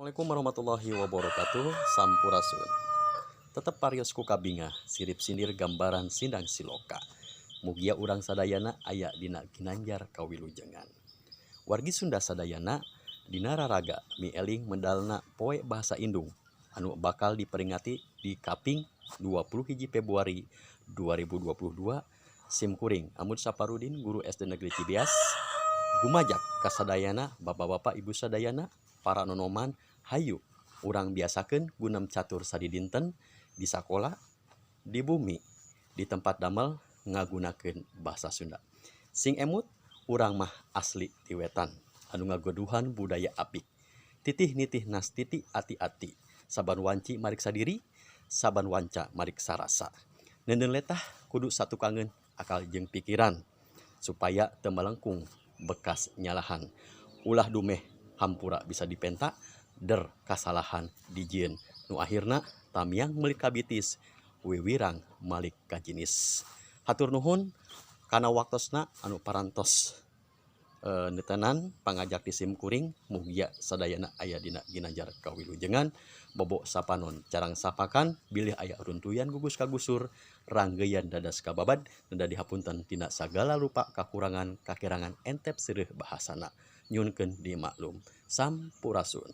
Assalamualaikum warahmatullahi wabarakatuh. Sampurasun. Tetep parios ku kabinga sirip sindir gambaran sindang siloka. Mugia urang sadayana aya dina ginanjar kawilujengan. Wargi Sunda sadayana dina raraga mieling medalna Poe Bahasa Indung anu bakal diperingati di kaping 20 hiji Februari 2022, sim kuring Amud Saparudin, guru SD Negeri Cibeas, gumajak kasadayana, bapak-bapak, ibu sadayana, para nonoman, hayu urang biasakeun gunem catur sadidinten di sakola, di bumi, di tempat damel ngagunakeun bahasa Sunda. Sing emut, urang mah asli ti wetan anu ngagoduhan budaya apik, titih nitih nastiti ati-ati, saban wanci mariksa diri, saban wanca mariksa rasa. Neuneun letah kudu satukangeun akal jeung pikiran supaya teu melengkung bekas nyalahan. Ulah dumeh hampura bisa dipenta der kasalahan dijieun nu akhirna tamiang meulik kabitis, wiwirang malik kajinis. Hatur nuhun kana waktosna anu parantos netenan pangajak ti sim kuring. Mugia sadayana aya dina ginanjar kawilujengan. Bobo sapanon carang sapakan, bilih aya runtuyan gugus kagusur, ranggeuyan dadas kababad, neda dihapunten tina sagala rupa kakurangan kakirangan, entep seureuh bahasana, nyunkeun dimaklum. Sampurasun.